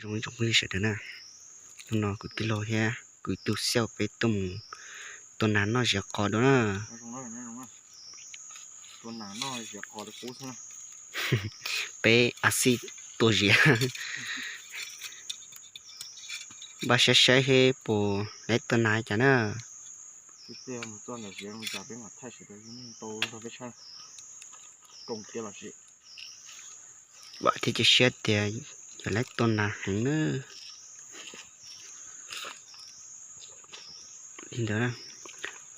Zoo ib tsoom phooj ywg sawv daws na, hnub no kuv tij laug thiab kuv tus xiauj peb tuaj mus tua nas noj ziav qos dua na. Peb a xij tua ziav. Npaj saib saib seb puas laib tua nas cas na. Vam thiab cia siab tias yog laib tua nas heev na. Li ntawd,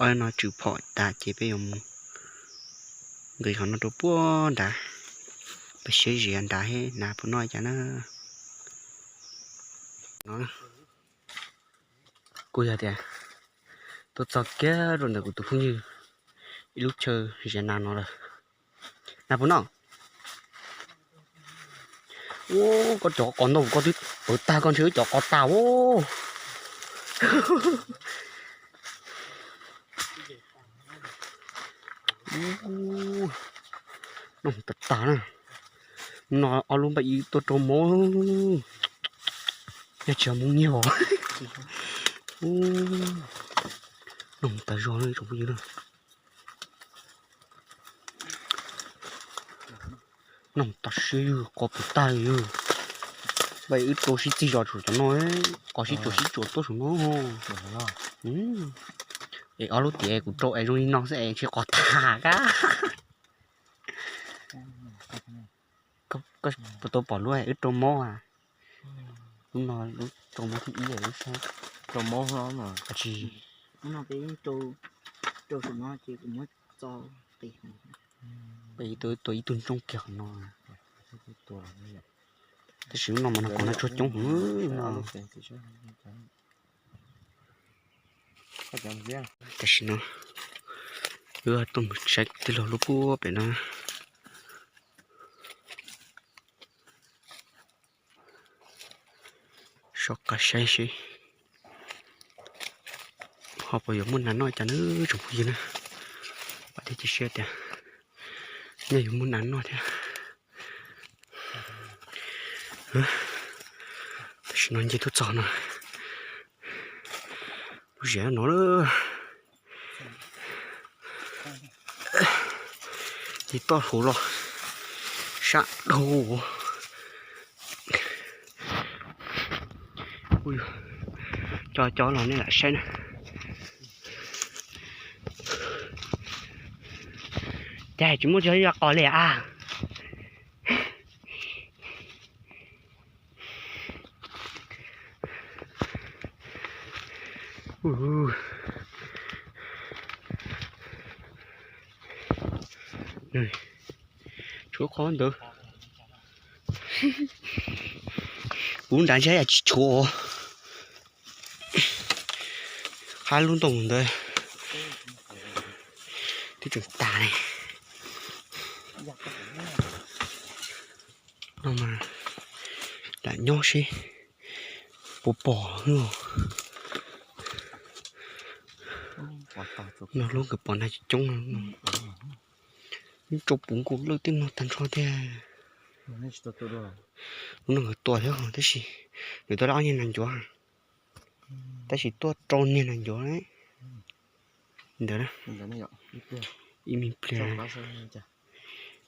ob no tswm phom tas ces peb yuav mus nqis qhov no rau puag nrad, peb saib ziav nrad thiab nas puas noj cas na. No kuj yog tias tuaj txog kiag rau ntawm kuv tus phooj ywg ib lub chaw ziav nas no lawm. Nas puas noj? Ua, koj cov qos ntau, koj twb pawv tag, koj ntshe wb cov qos tas os. Noj tas tas na. No ob lub npaj ib tuaj rau mov, yog tsis yog mus nyiag os. Noj tas zog na tsoom phooj ywg na. Noj tas siab yog qos puv tag li. Npaj ib tuaj sib txig zos tsuas cov no, qos sib tsuas sib tsuas tuaj saum no. Es ob lub tiam kuv rau es zoo li no xwb es ntshe qos tag kab. Koj puas tau pom lub wb rau mob a? Lub no lub rau mob thib ib, lub saib. Rau mob no mas tsis. Lub no peb rau, rau saum no ces kuv muab txo qis. Peb tua ib tug ntsooj kiag qhov no. Tab sis lub no mas no qhov no tsuag coob heev no. Tam sim no wb tuaj mus saib tij laug lub puag pem no. Soj qab saib seb ho puas yuav muaj nas noj cas na tsoom phooj ywg na. Vam thiab cia siab tias nej yuav muaj nas noj thiab. Tam sim no nce tuaj txog no, lub ziav no lawm. Ces toj hauv los sab dhau. Cov cov los nej lam saib na. Cas tsis muaj cov yog qos li a. Tshuav qhov ntawd. Kuv nrad ntshe yam tsis tshuav. Qab lub ntoo ntawd twb tseem tas li. No mas lam nyob seb puas pom. No lub nkawd pom nag coob coob no. Rau puv nkaus lawj tej no tag nrho tiag. Lub no nkawd tua thiab tab sis nws tuaj ob niag nas ncuav, tab sis tuaj rau niag nas ncuav ntawd. Ib me pliag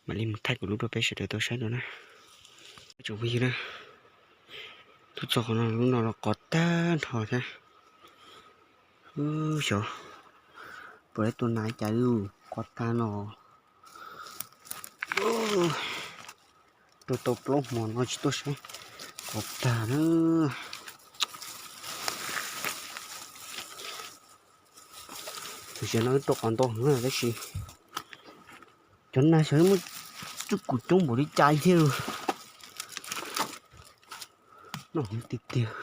mam li mus thaij kuv lub rau peb sawv daws tau saib dua na. Tsoom phooj ywg na, tuaj txog qhov no lub no los qos tag nrho thiab. Xyov puas laib tua nas cas li, qos tag no. Tuaj tau plaub hmo no tsis tuaj saib, qos tag na. Tam sim no wb rau qos ntau heev tab sis cov nas xyov muaj txuj kum coob npaum li cas thiab. Noj heev tiag tiag.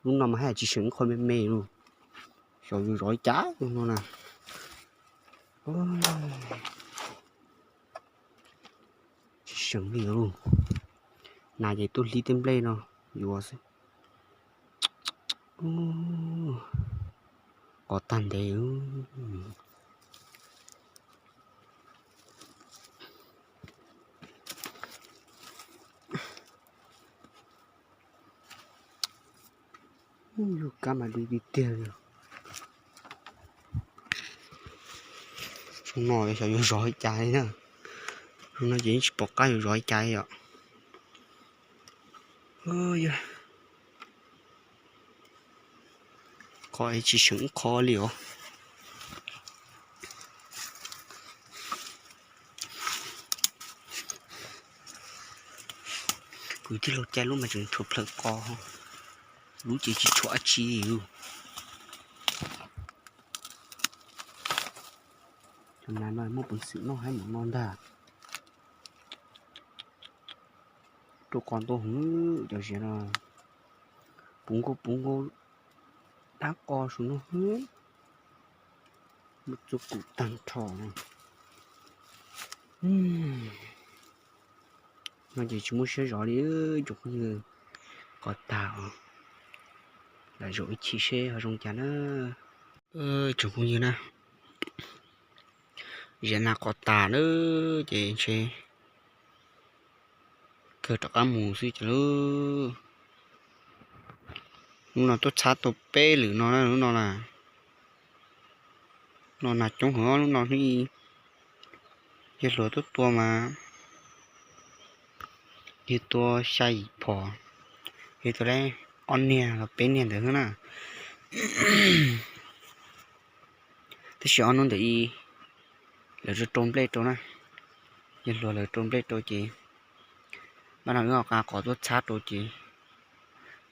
Lub no mas haj tsis seem qhov me me li, xyov yus zov li cas no na. Tsis seem li, nas ces tuaj hlib tej nplej no yuav xwb. Qos tag ntev. Yug kab mas dub tiag tiag li. Xyoo no xyov yuav zov li cas li na. Xyoo no ces yeej tsis pom qab yuav zov li cas li os. Qhov tsis seem ib qho li os. Kuv tij laug caij lub mas tseem tshuav plhaws qos, lub ces tsis tshuav dab tsi li. Cov nas no muaj peev xwm noj haib mov no ntag. Rau qos ntau heev cov ziav no, puv nkaus puv nkaus dab qos saum no, muaj txuj kum tag nrho. No ces tsis muaj siab zov li tsoom phooj ywg, qos tag os. Lam zaum ib chim seb ho zoo cas na tsoom phooj ywg na. Ziav nas qos tas na, ces ntshe kawg rov qab mus xwb ces lub, lub no tuaj txhab tau peb lwm no na, lub no na. No nas coob heev lub no, yawg hluas tuaj tua mas yawg tua xya yim phom, yawg tua li ob niag los peb niag ntawd xwb na. Tab sis ob hnub ntawd lawv rau nplej rau na, yawg hluas lawv rau nplej rau ces npaj no wb ho nqa qos tuaj txhab rau ces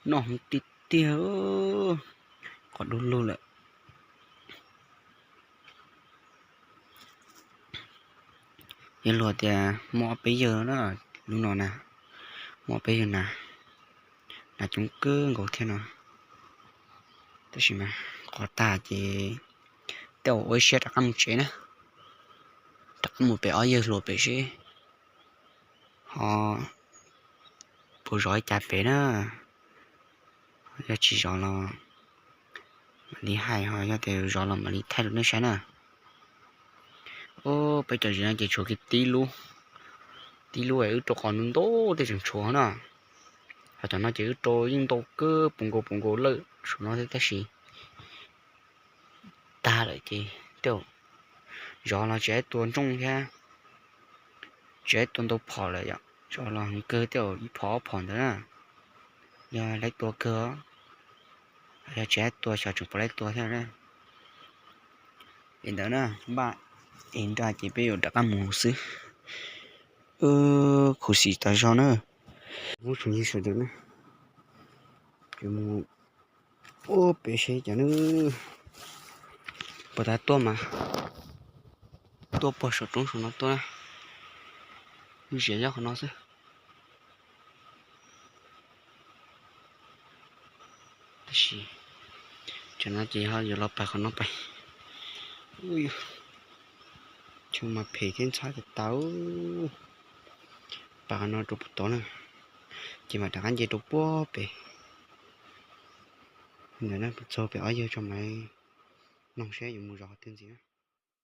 noj heev tiag tiag, qos du lug lawm. Yawg hluas tias muaj ob peb yawg na, lub no na, muaj ob peb yawg na, nas coob kawg nkaus thiab no. Tab sis mas qos tag ces tej zaum ua ib siab rov qab mus tsev na, rov qab mus pem ob yawg hluas pem seb ho puas zov li cas pem na. Yog tsis zov los mam li hais, ho yog tias zov los mam li thaij rau nej saib na. Peb cov ziav no ces tshuav kiag tib lub, tib lub es wb rau qos ntau ntau tej tseem tshuav na. Ho cov no ces wb rau yeej ntau kawg, puv nkaus puv nkaus lawm saum no thiab tab sis tag lawm ces tej zaum zov los tsis tua ntsooj thiab, tsis tua ntau phom lawm yom, zov los heev kawg tej zaum ib phom ob phom ntawd na. Yog laib tua kawg, yog tsis tua xyov tseem puas laib tua thiab. Li ntawd na, npaj es nra ces peb yuav rov qab mus xwb. Khuv xim tas zog na. Muab tsoom yig sawv daws na, ces mus ua pem seb cas na. Puag ta tuaj mas tuaj puag saum roob saum no tuaj na. Lub ziav nyob qhov no xwb. Tab sis tsam no ces ho yuav los pais qhov no pais. Chaw mas phem thiab ntxhab tas tas. Pais qhov no rau puag tod na, ces mam rov qab nce rau puag pem. Ntawm no txog pem ob yawg tso mas noog seb yuav mus zov qhov twg ntxiv na.